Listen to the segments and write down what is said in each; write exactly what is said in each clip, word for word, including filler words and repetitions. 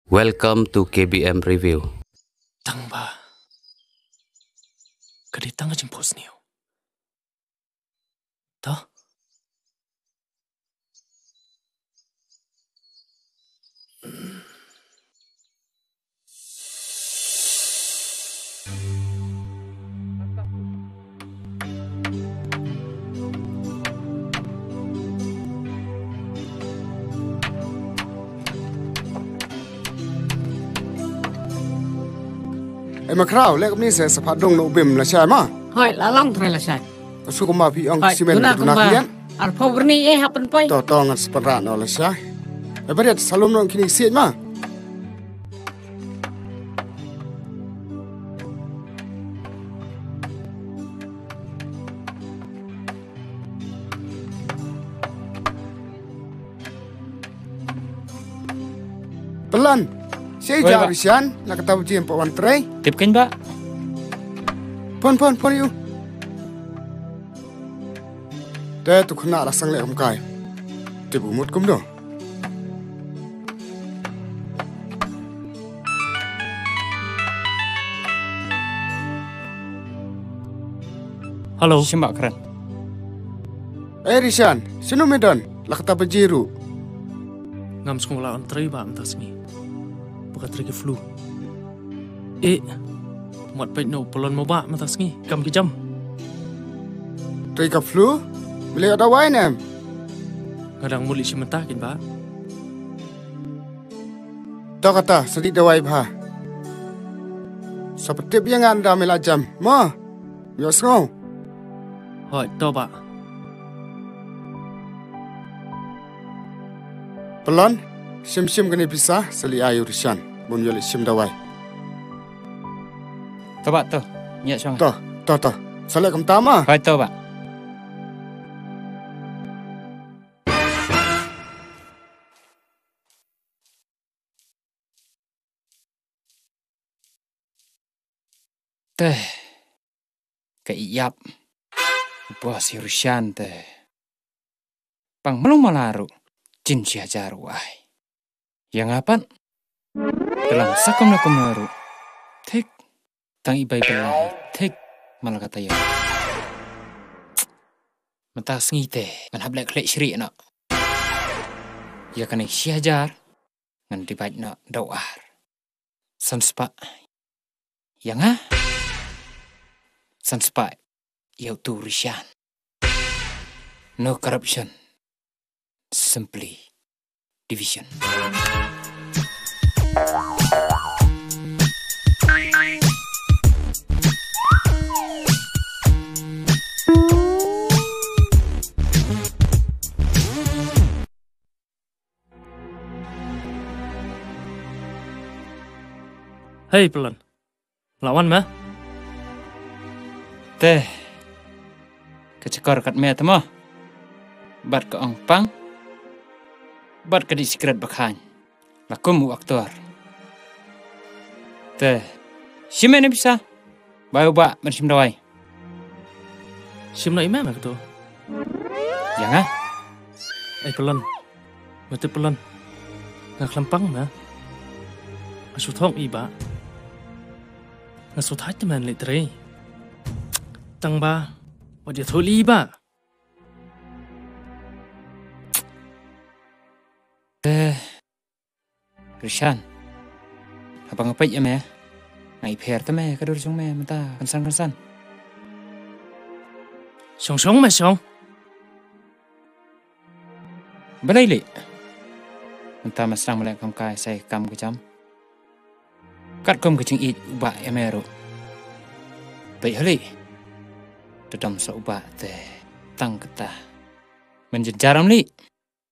Welcome to K B M Review. Tang ba ka dei tang ka jingphohsniew. To. Ei ma Khraw, leh kumne se sa phah dong na u Bim lashai ma. Hooid, la long trai lashai. Ka shu kumba phi ong. Hooid, simen duna ka duna kumba kian. Arphew byrni eh hap pynpoi. To to ngan sa pynrah noh lashai. Ei Bariat, sa lum noh kine ki siej ma. Pynlong. Oi, Bah. Shisha Rishan, la kata ba jingpynwan trei. Tip kein, Bah. Pon, pon, pon ïa u. Te tu khynnah la sdang leh kumkai. Tip u mut kumno. Hello. Shim Bah, kren. Eh, Rishan, shano me don? La kata ba jia ruh. Ngam sngewlah ban trei Bah mynta sngi. Ba ka trei ka flu. Eh, mut peit noh u Pallon mo Bah mynta sngi. Kam ki jam. Trei ka flu? Me la ïoh dawai ne em? Nga dang mut leit shim mynta kein Bah. To kata, sa dih dawai bha. Sa pyntip ïa nga ynda me la jam. Mo. Ïohsngew. Hooid, to Bah. Pallon, shim shim kane pisa, sa leit ai u Rishan. Bun ïoh leit shim dawai. To Bah, to. Ngiah shong. To, to, to. Sa leh kumta ma. Hooid, to Bah. Te ka ïap. U boss ïa u Rishan te. Pang mlung mala ruh. Jin shi hajar u ai. Ïa nga pat. Dalam sakum na kumno ruh. Thik. Tang i bai belai. Thik. Mala kata ïa. Mynta sngi te ngan hap leh khleh shrieh noh. Ïa kane shi hajar. Ngan divide noh da u ar. San spah. Ïa nga. San spah. Ïa utu u Rishan. No corruption. Simply division. Hei, Pallon. La wan me? Te. Ka shakor kat me te mo. Bad ka ong pang. Bad ka dih sikret ba khaiñ. La kum u aktor. Te. Shim me ne pisa. Bai u Bah ban shim dawai. Shim noh ïa me me kato. Ïa nga. Ei Pallon. Me tip Pallon. Nga khlem pang me. Nga shu thok ïa i Bah. Nga shu thait te me leit trei. Tang ba wat ïathuh lei i Bah. Eh. Rishan. Haba nga peit ïa me, nga ïapher te me ka dur jong me mynta kynsan kynsan. Shong shong me shong. Balei lei? Mynta me sdang me leh kam kai, sa ïa kam ka jam. Katkum ka jingïeit u Bah ïa me ruh. Peit ha lei. Te dom sa u Bah te tang kata. Men jynjar em lei.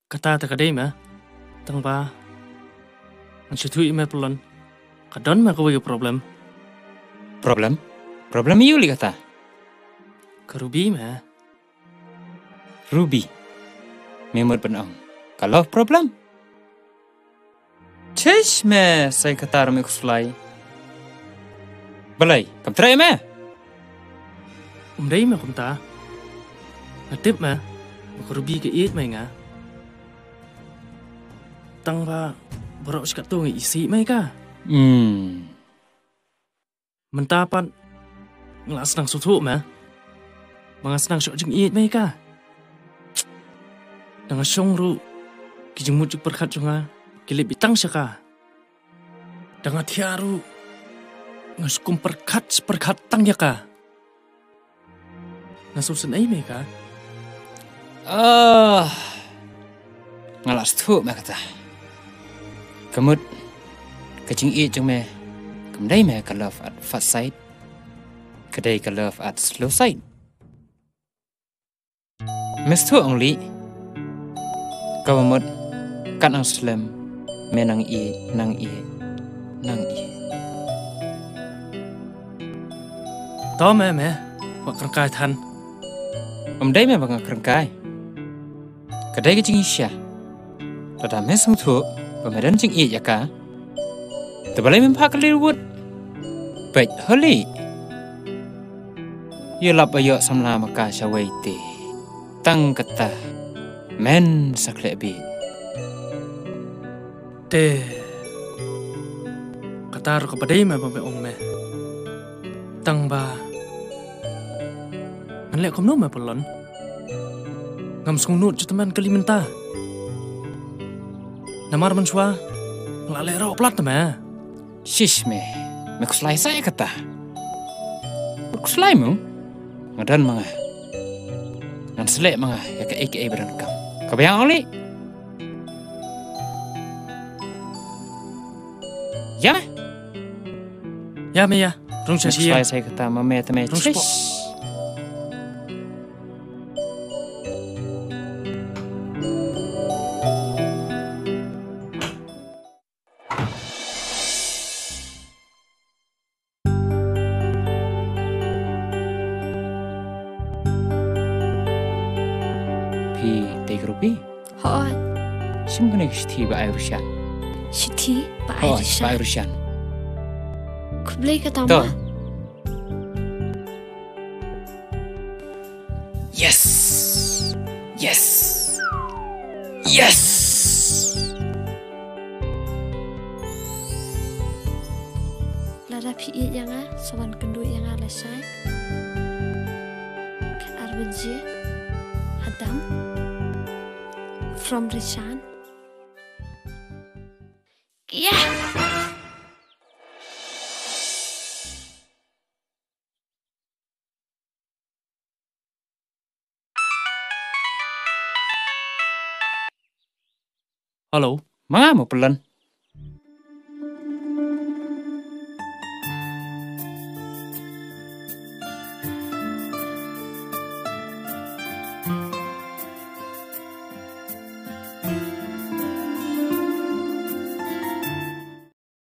Kata te ka dei me. Tang ba ngan shu ïathuh ïa me Pallon. Ka don me kawei ka problem. Problem? Problem aïu lei kata? Ka Ruby me. Ruby. Me mut ban ong ka love problem? Chish me, sa ïa kata ruh me khuslai. Balei, kam treh ïa me? Um dei me kumta. Nga tip me ba ka Ruby ka ïeit me ïa nga. Tang ba Baroh shi katto nga isih me ka. Hmm. Mynta pat nga la sdang sngewthuh me ba nga sdang shoh jingïeit me ka. Da nga shong ruh ki jingmut jingpyrkhat jong nga ki leit beit tang sha ka. Da nga thiah ruh nga shu kum pyrkhat pyrkhat tang ïa ka. Nga sngewsynei me ka. Ah, nga la sngewthuh me kata. Ka mut ka jingïeit jong me kam dei me ka love at first sight, ka dei ka love at slow sight. Me sngewthuh ong Lih? Kaba mut kat nang slem me nang ïeit, nang ïeit, nang ïeit. To me, me wat kren kai than. Ym dei me ba nga kren kai. Ka dei ka jingïeit sha. Lada me sngewthuh ba me don jingïeit ïa ka, te balei mem phah ka Lillywut? Peit holi. Ïa lap ba ïoh samla ma ka shawei te. Tang kata men sa khleh bit. Te kata ruh kaba dei me ba me ong me. Tang ba ngan leh kumno me Pyllun? Ngam sngewnud jingtymmen kali mynta. Namar mynshuwa nga la leh rau plat me. Shish me, me khuslai sa ïa kata. Me khuslai mo? Nga don ma nga. Ngan sleh ma nga ïa kaei kaei ba donkam. Kaba ïa ong Lih. Ïa me? Ïa me ïa. Rung sha shi ïa. Sa ïa kata ma me te me. Rung sha shi. Phi tei ka rupi? Hooid. Shim kane ka shithi ba ai ruh shan. Shithi ba ai ruh shan. Hooid, ba ai ruh shan. Khublei ka tama. To. Yes. Yes. Yes. Lada phi ïeit ïa nga, sa wan kynduh ïa nga lashai. Khatar baje hadam. From Rishan. Yeah. Hello. Ma nga mo Pyllun.